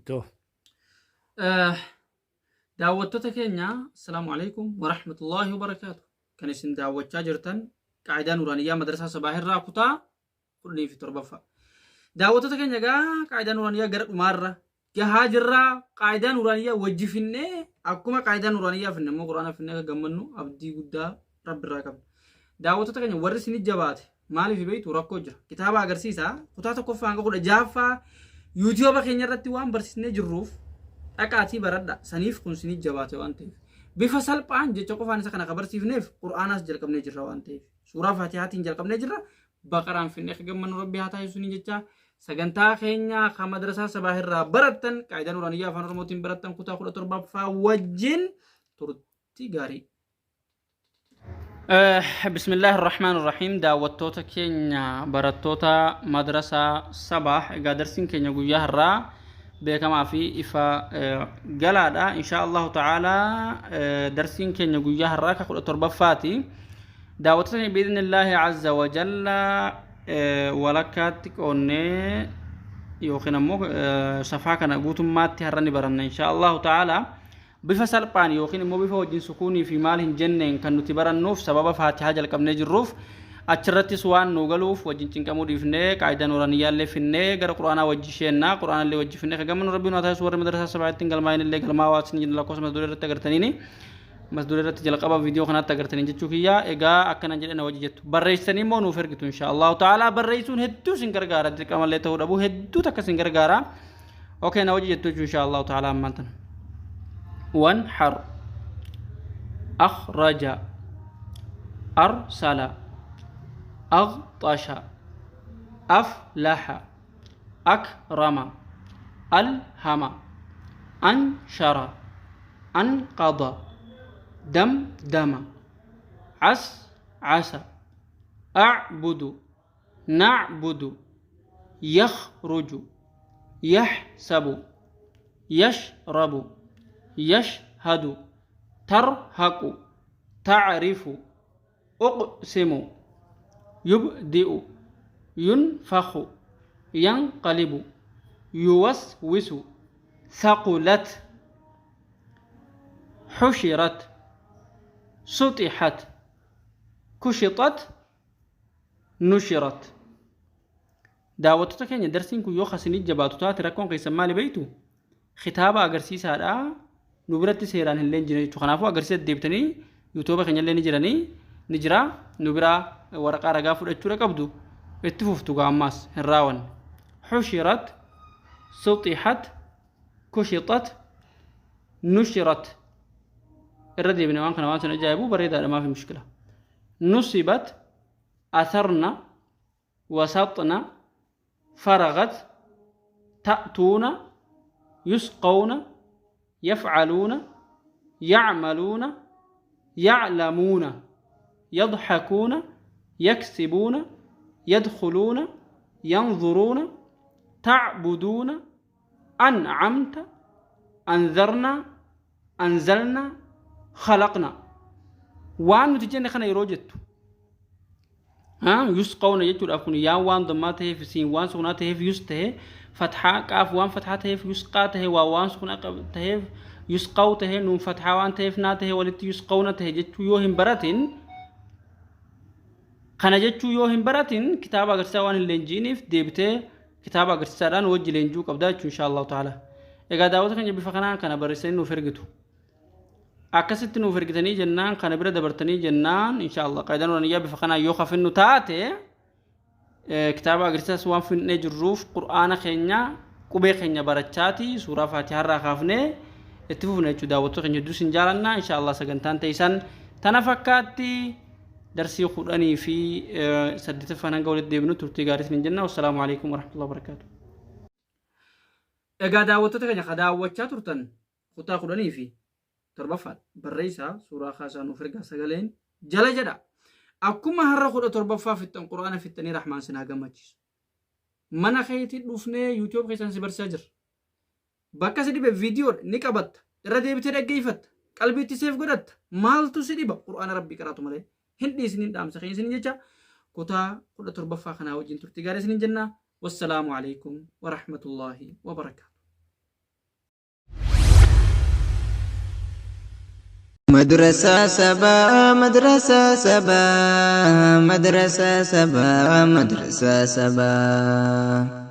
To. Daawwattoota keenya, assalaamu alaikum warahmatullaahi wabarakaatu. Kan isin daawwachaa jirtan Qaayidaa Nuraaniyyaa Madrasaa Sabaahirraa kutaa 17ffaa. Daawwattoota keenya, egaa Qaayidaa Nuraaniyyaa gara dhumaarra gahaa jirraa. Qaayidaa Nuraaniyyaa wajji finnee, akkuma Qaayidaa Nuraaniyyaa finne immoo Quraana finnee akka gammannu abdii guddaa Rabbirraa qabna. Daawwattoota keenya, warri isin jabaate maaliif beektu rakkoo jira. Kitaaba agarsiisa kutaa 1ffaa hanga 16ffaa yuutiyooba keenya irratti waan barsiisnee jirruuf dhaqaatii baradha. Saniif kun isin jabaate waan ta'eef. Bifa salphaan jecha qofaan isa kana ka barsiifneef Qur'aanaas jalqabnee jirra waan ta'eef. Suuraa Faatihaatiin jalqabnee jirra. Baqaraan finnee akka gammannu Rabbi haa taasisu ni jecha. Sagantaa keenya kan Madrasaa Sabaa irraa barattan, Qaayidaa Nuraaniyyaa Afaan Oromootiin barattan kutaa 17ffaa wajjin turtii gaarii. Bismillaahi Irrahmaan Irrahiim. Daawwattoota keenya, barattoota Madrasaa Sabah, egaa darsiin keenya guyyaa har'aa beekamaa fi ifa galaadha. Inshaa Allahu ta'aalaa darsiin keenya guyyaa har'aa ka 17ffaati. Daawwattoota keenya, biidhnillaahi azza wa jalla walakkaatti qoonnee yookiin ammoo safaa kana guutummaatti har'a ni baranna inshaa Allahu ta'aalaa. Bifa salphaan yookiin immoo bifa wajjin sukuunii fi maal hin jenneen kan nuti barannuuf sababa Faatihaa jalqabnee jirruuf, achirrattis waan nuu galuuf wajjin cinqamuu dhiifnee Qaayidaa Nuuraaniyyaallee finnee gara Qur'aanaa wajji sheenna. Qur'aanallee wajji finnee kan gammannu Rabbiin haa taasisu. Warri Madrasaa Sabaa'itti hin galmaa'in illee galmaa'aa isin jenna. Lakkoofsa mata duree irratti agartaniini, mata duree irratti jalqaba viidiyoo kanaatti agartaniin jechuu kiyya. Egaa akkana jedhe na wajji jettu, barreessitanii immoo nuuf ergitu insha Allahu ta'ala. Barreessuun hedduu isin gargaara, dirqamallee ta'uu dhabu hedduu takka isin gargaara. Okay, na wajji jettu jechuun insha Allahu ta'ala ammaan tana. Wanhar, akhraja, arsala, aghxasha, aflaha, akrama, alhama, anshara, anqada, damdama, as asa, a'budu, na'budu, yakhruju, yaxsabu, yashrabu, yashhadu, tarhaqu, ta'rifu, uqsimu, yubdi'u, yunfakhu, yanqalibu, yuwaswisu, thaqulat, xushirat, sutixat, kushitat, nushirat. Daawwattoota keenya, darsiin kun yoo kasinii jabaatu taate rakkoon keessan maali beektu? Kitaaba agarsiisaadha nu biratti seeraan hin leenjine jechuudha. Kanaafuu agarsiisa deebitanii yuutuuba keenya illee ni jiranii ni jira, nu biraa waraqaa ragaa fudhachuudha qabdu. Itti fuftu gaa, ammaas hin raawanne. Xushirat, suxixat, kushitat, nushirat. Irra deebine waan kana waan sun ajaa'ibu bareedaadha, maafi mushkila. Nusibat, atharna, wasatna, faragat, ta'tuuna, yusqawna, yafcaluuna, yacmaluuna, yaclamuuna, yadxakuuna, yaksibuuna, yadkhuluuna, yanzuruuna, tacbuduuna, ancamta, anzarnaa, anzalnaa, khalaqnaa. Waan nuti jenne kana yeroo jettu, yusqawna jechuudhaaf kun yaan waan dammaa ta'eef, siin waan sukunaa ta'eef yus ta'e, fathaa qaaf waan fathaa ta'eef yusqaa ta'e, waa waan sukunaa ta'eef yusqaw ta'e, nuun fathaa waan ta'eef naa ta'e, walitti yusqawna ta'e jechuu yoo hin baratin, kana jechuu yoo hin baratin, kitaaba agarsiisaa waan hin leenji'iniif deebitee kitaaba agarsiisaadhaan wajji leenjuu qabdaa jechuun insha Allahu ta'ala. Egaa daawwata keenya, bifa kanaan kana barreessanii nuuf ergitu. Akkasitti nuuf ergitanii jennaan, kana bira dabartanii jennaan, insha Allah Qaayidaa Nuraniyyaa bifa kanaan yoo kafinnu taate, kitaaba agarsiisaas waan finnee jirruuf Qur'aana keenya qubee keenya barachaati suuraa Faatihaarraa kaafnee itti fufna jechuudha. Daawwattoota keenya, hedduu isin jaalanna. Insha Allah sagantaan teessan tana fakkaatti. Darsii 18ffaan hanga walitti deebinu turtii gaarii isin jenna. Wassalaamu alaikum warahmatullahi wabarakaatu. Egaa daawwattoota keenya, ka daawwachaa turtan kutaa 17ffaadha. Barreessaa, suuraa kaasaa nuuf ergaa, sagaleen jala jedha. Akkuma har'a 17ffaa fixxan Qur'aana fixxanii Rahmaan sin haa gammachiisu. Mana keetii dhufnee YouTube keessan si barsiisaa jirra. Bakka si dhibe viidiyoodha ni qabatta. Irra deebitee dhaggeeffatta. Qalbiitti seef godhatta. Maaltu si dhiba? Qur'aana Rabbii qaraatu malee. Hin dhiisiniin dhaamsa keenya isiniin jecha, kutaa 17ffaa kanaa wajjin turtii gaarii isiniin jenna. Wassalaamu alaikum warahmatullaahi wabarakaatu. Madrasaa sabaa, madrasaa sabaa, madrasaa sabaa, madrasaa sabaa.